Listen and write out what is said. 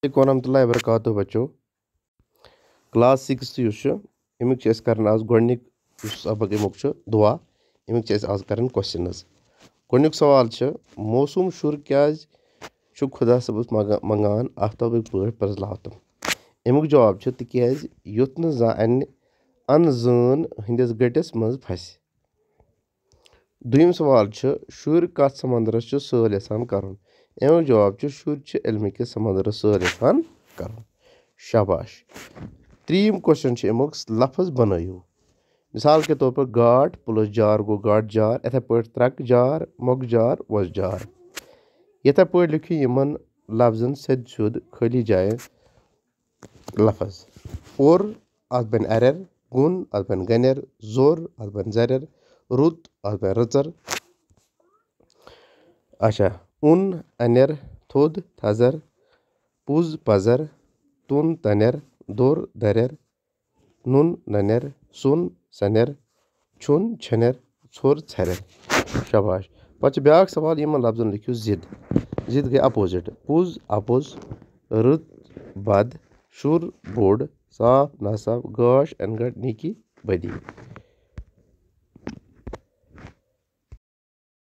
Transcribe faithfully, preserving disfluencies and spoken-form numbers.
علیکم ورحمۃ اللہ وبرکاتہ بچو۔ کلاس سکستھ یُس چھُ، اَمیُک چھِ أسۍ کران آز گۄڈٕنیُک یُس سبق اَمیُک چھُ، دُعا۔ اَمیُک چھِ أسۍ آز کران کوسچنٕز۔ گۄڈٕنیُک سوال چھُ، موسوم شُر کیازِ چھُ خۄدا صٲبَس منٛگا-، منٛگان آفتابٕکۍ پٲٹھۍ پرٛزلاوتہٕ؟ اَمیُک جواب چھُ، تِکیازِ یُتھ نہٕ زانٛہہ اَنہِ اَن زٲن ہٕنٛدِس گٔٹِس منٛز پھسہِ۔ دوٚیِم سوال چھُ، شُرۍ کَتھ سمندرس چھِ سٲل یژھان کرُن؟ اَمیُک جواب چھُ، شُرۍ چھِ علمہٕ کِس سمندرس سٲل یژھان کرُن۔ شاباش۔ ترٛیٚیِم کوسچن چھُ اَمیُک، لفظ بنٲیِو۔ مثال کے طور پر گاڈ پلس جار گوٚو گاڈ جار، یِتھے پٲٹھۍ ترٛکھ جار، مۄکھ جار، وۄزجار۔ یِتھے پٲٹھۍ لیکھِو یِمن لفظن سیوٚد سیوٚد خٲلی جایہِ لفظ۔ اوٚر، اَتھ بنہِ اَرٮ۪ر، گُن، اَتھ بنہِ گنٮ۪ر، زوٚر، اَتھ بنہِ زرٮ۪ر، رُت، اَتھ بنہِ رٕژر۔ اچھا، اُن، اَنٮ۪ر، تھوٚد، تھزر، پُز، پزر، تُن، تنٮ۪ر، دوٚر، درٮ۪ر، نُن، ننٮ۪ر، سُن، سنٮ۪ر، چھُن، چھنٮ۪ر، ژھوٚر، ژھرٮ۪ر۔ شاباش۔ پتہٕ چھُ بیٛاکھ سوال، یِمن لفظن لیکھِو ضد۔ ضد گٔے اپوزٹ۔ پُز، اپُز، رٕت، بد، شُر، بوٚڑ، صاف، ناصاف، گاش، انگٹ، نیکی، بدی۔